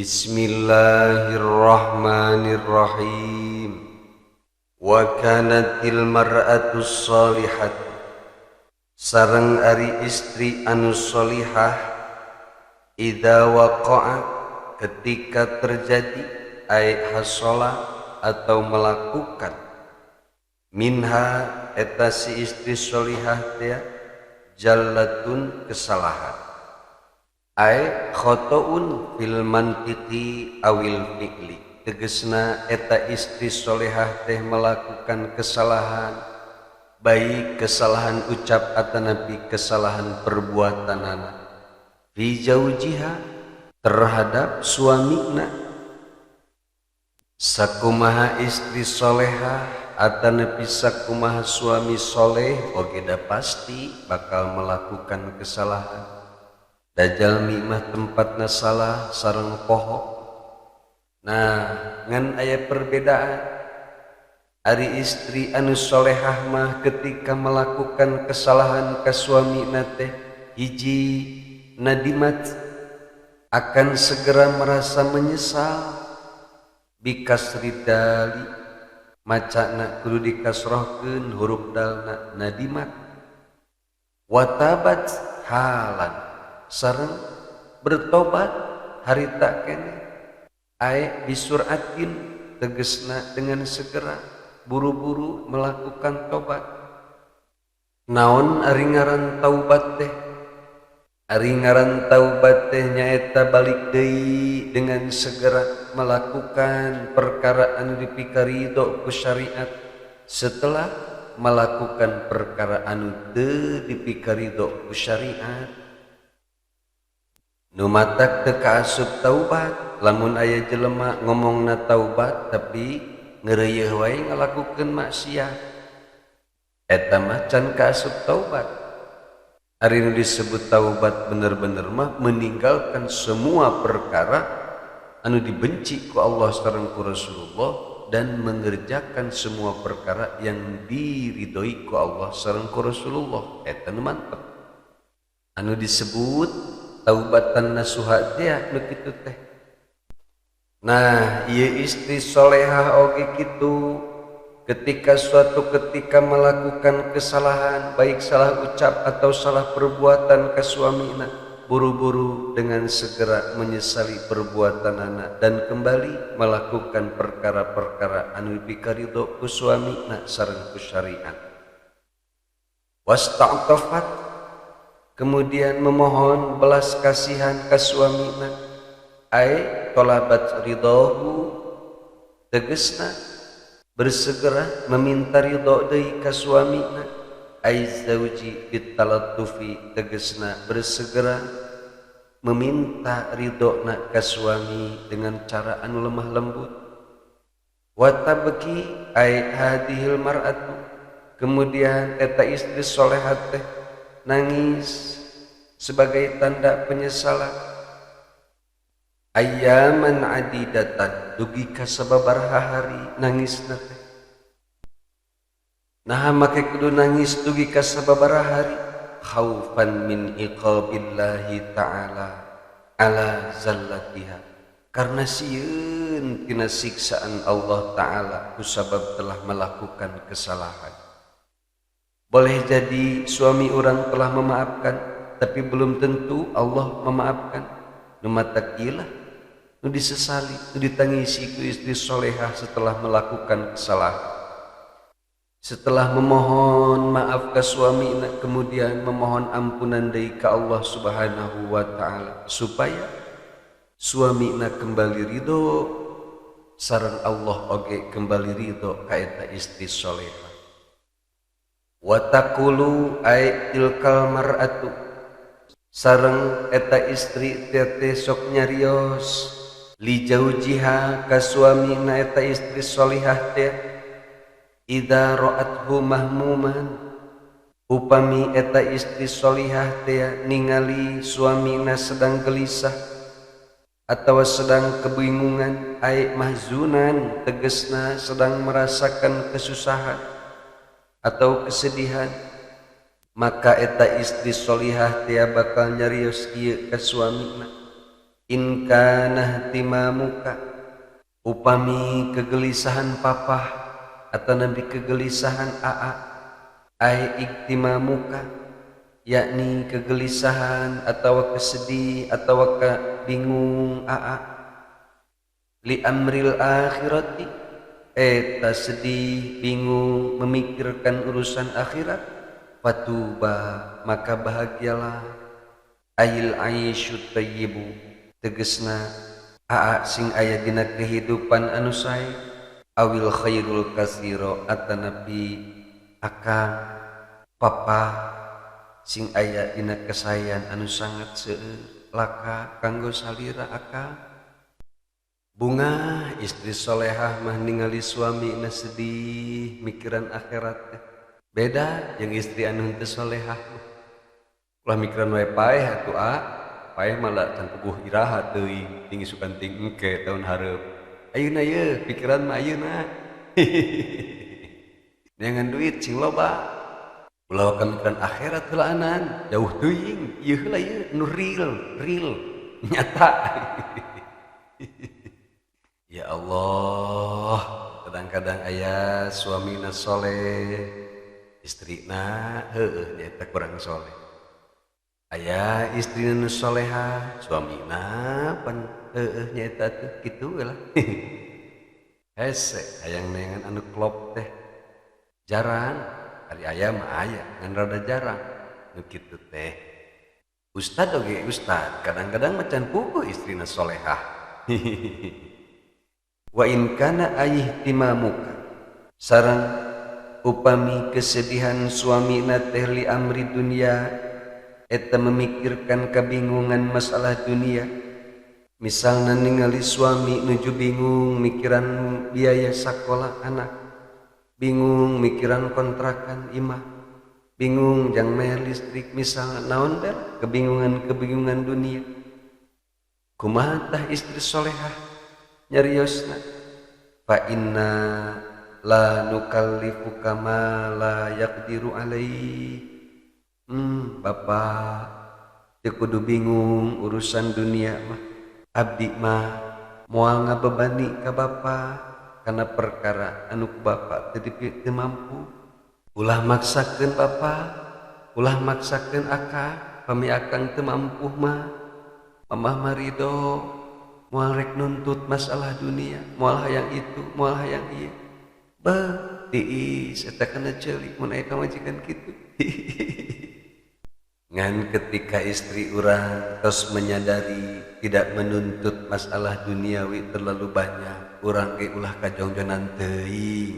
Bismillahirrahmanirrahim. Wa kanatil mar'atu sholihatu, sareng ari istri anu sholihah, idza waqa'a, ketika terjadi, ai hasola atau melakukan, minha eta si istri sholihah teh, jallatun kesalahan, ai khotoun fil mantiqi awil fi'li, tegesna eta istri sholihah teh melakukan kesalahan, baik kesalahan ucap atanapi kesalahan perbuatanana, fi zaujiha, terhadap suamina. Sakumaha istri solehah atanapi sakumaha suami soleh oge da pasti bakal melakukan kesalahan. Dajjal mah tempatna salah sareng poho. Nah, ngan aya perbedaan. Ari istri anu solehah mah ketika melakukan kesalahan ka suamina teh, hiji, nadimat, akan segera merasa menyesal, bikasridali, macana kudu dikasrohkeun huruf dalna, nadimat, watabat halan, sareng bertobat harita keneh, ai bisuratin, tegesna dengan segera, buru-buru melakukan tobat. Naon ari ngaran taubat teh? Ari ngaran taubat teh nyaeta balik deui dengan segera melakukan perkara anu dipikarido ku syariat setelah melakukan perkara anu teu dipikarido ku syariat. Nu matak teu kaasup taubat lamun aya jelema ngomongna taubat tapi ngeureuyeun wae ngalakukeun maksiat, eta mah can kaasup taubat. Ari nu disebut taubat bener-bener mah meninggalkan semua perkara anu dibenci ku Allah sareng ku Rasulullah dan mengerjakan semua perkara yang diridhoi ku Allah sareng ku Rasulullah. Eta nu mantep. Anu disebut taubatan nasuha teh nu kitu teh. Nah, ieu istri solehah oge kitu, ketika suatu ketika melakukan kesalahan, baik salah ucap atau salah perbuatan ke suamina, buru-buru dengan segera menyesali perbuatanana dan kembali melakukan perkara-perkara anu dipikarido ku suamina sareng ku syariat. Wasta'tafat, kemudian memohon belas kasihan ke suamina, ai tolabat ridhohu, tegesna bersegera meminta ridho deui ka suamina, ai zauji bitalattufi, tegesna bersegera meminta ridhona ka suami dengan cara anu lemah lembut. Wa tabki ai hadhil mar'atu, kemudian eta istri solehat teh nangis sebagai tanda penyesalan. Ayyaman adidatan, dugi ka sababaraha hari nangisna teh. Naha make kudu nangis dugi ka sababaraha hari? Khaufan min iqabillahi ta'ala ala zallatiha, karena sieun tina siksaan Allah ta'ala kusabab telah melakukan kesalahan. Boleh jadi suami orang telah memaafkan, tapi belum tentu Allah memaafkan. Nu matak ieu lah nu disesali, nu ditangisi ku istri solehah setelah melakukan kesalahan. Setelah memohon maaf ke suami, kemudian memohon ampunan deui ka Allah Subhanahu wa ta'ala supaya suamina kembali ridho sareng Allah oge kembali ridho ka eta istri solehah. Wa taqulu ai tilkal mar'atu, sareng eta istri teh sok nyarios li jaujiha ka suamina eta istri solihah teh, idza ra'athu mahmuman, upami eta istri solihah teh ningali suamina sedang gelisah atau sedang kebingungan, ai mahzunan, tegesna sedang merasakan kesusahan atau kesedihan, maka eta istri solihah teh bakal nyarios ieu ka suamina, In kana ihtimamuka upami kegelisahan papah atau nabi kegelisahan aa ai iktimamuka yakni kegelisahan atau kesedih atau kebingung aa li amril akhirati eta sedih bingung memikirkan urusan akhirat fatuba maka bahagialah ail aisyu thayyibu tegesna aa sing aya dina kehidupan anu sae awil khairul katsiro atanapi akang papa sing aya dina kesayan anu sangat seueur laka kanggo salira akang. Bunga istri solehah mah ningali suamina sedih mikiran akhirat teh. Beda jeung istri anu henteu solehah mah. Ulah mikiran wae paeh atuh a, paeh mah da can puguh iraha teuing tinggi sukan ting engke taun hareup. Ayeuna ye pikiran mah ayeuna. Neangan duit sing loba. Ulah mikiran akhirat heulaanan, jauh teuing, ieu heula ieu nu real, real, nyata. Ya Allah, kadang-kadang aya suamina soleh, istrina heueuh nyaeta kurang soleh. Aya istrina nu soleha, suamina pan heueuh nyaeta teh kitu we lah. Hese hayang neangan anu klop teh jarang, ari aya mah aya, ngan rada jarang nu kitu teh. Ustad oge ustad, kadang-kadang macan puguh istrina solehah. Wa in kana ayihtimamuka sareng upami kesedihan suamina teh li amri dunia eta memikirkan kebingungan masalah dunia. Misalna ningali suami nuju bingung mikiran biaya sakola anak, bingung mikiran kontrakan imah, bingung jang bayar listrik misalna naon teh kebingungan-kebingungan dunia. Kumaha tah istri solehah nyariosna fa inna la nukallifuka ma la yaqdiru alaihi. Bapak teu kudu bingung urusan dunia mah, abdi mah moal ngabebani ka bapak kana perkara anu ku bapak teu mampu. Ulah maksakeun bapak, ulah maksakeun akang, pami akang teu mampu mah mamah mah ridho. Moal rek nuntut masalah dunia, moal hayang itu, moal hayang ieu. Beuh, tiis eta kana ceuli mun aya pamajikan kitu. Ngan ketika istri urang tos menyadari tidak menuntut masalah duniawi terlalu banyak, urang ge ulah kajongjonan teuing.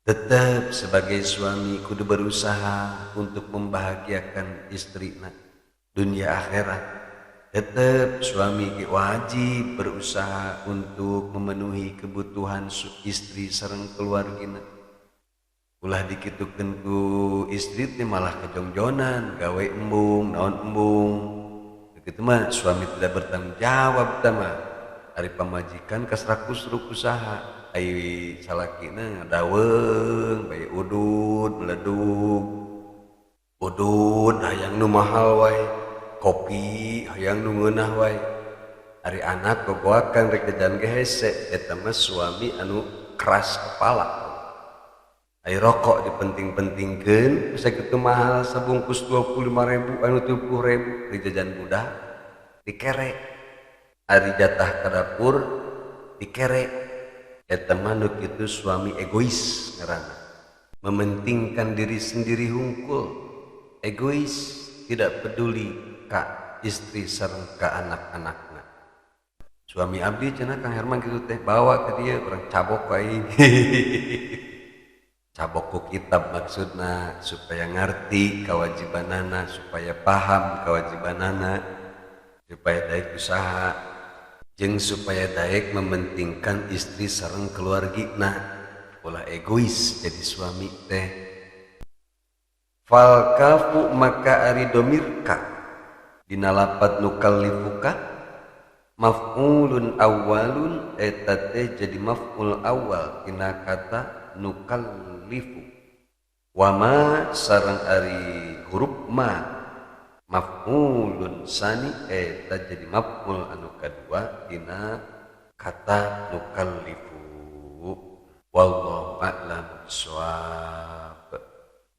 Tetep sebagai suami kudu berusaha untuk membahagiakan istrina dunia akhirat. Tetap suami wajib berusaha untuk memenuhi kebutuhan istri sareng keluargina. Ulah dikitukeun ku istri teh malah kejongjonan, gawe embung, naon embung. Kitu mah suami tidak bertanggung jawab tah mah. Ari pamajikan kasrakusruk usaha, ai salakina ngadaweung, bae udud, meledug. Udud hayang nu mahal wae. Kopi hayang nu ngeunah wae. Ari anak gogoakan rek jajan ge hese, eta mah suami anu keras kepala. Ari rokok dipenting-pentingkeun, bisa kitu mahal sabungkus 25.000 anu 70.000 rek jajan budak dikere. Ari jatah ka dapur dikere. Eta mah nu kitu suami egois ngaranna. Mementingkan diri sendiri hungkul, egois, tidak peduli ka istri sareng ka anak-anakna. Suami abdi cenah Kang Herman kitu teh bawa ke dia urang cabok aing. Cabok ku kitab maksudna supaya ngarti kewajibanana, supaya paham kewajibanana, supaya daek usaha jeung supaya daek mementingkan istri sareng keluargina. Ulah egois jadi suami teh. Fal kafu maka ari domir ka dina lapat nukallifuka maf'ulun awwalun eta teh jadi maf'ul awal tina kata nukallifu. Wama sareng ari huruf ma Maf'ulun sani eta jadi maf'ul anu kadua dina kata nukallifu. Wallahu a'lam bishawab.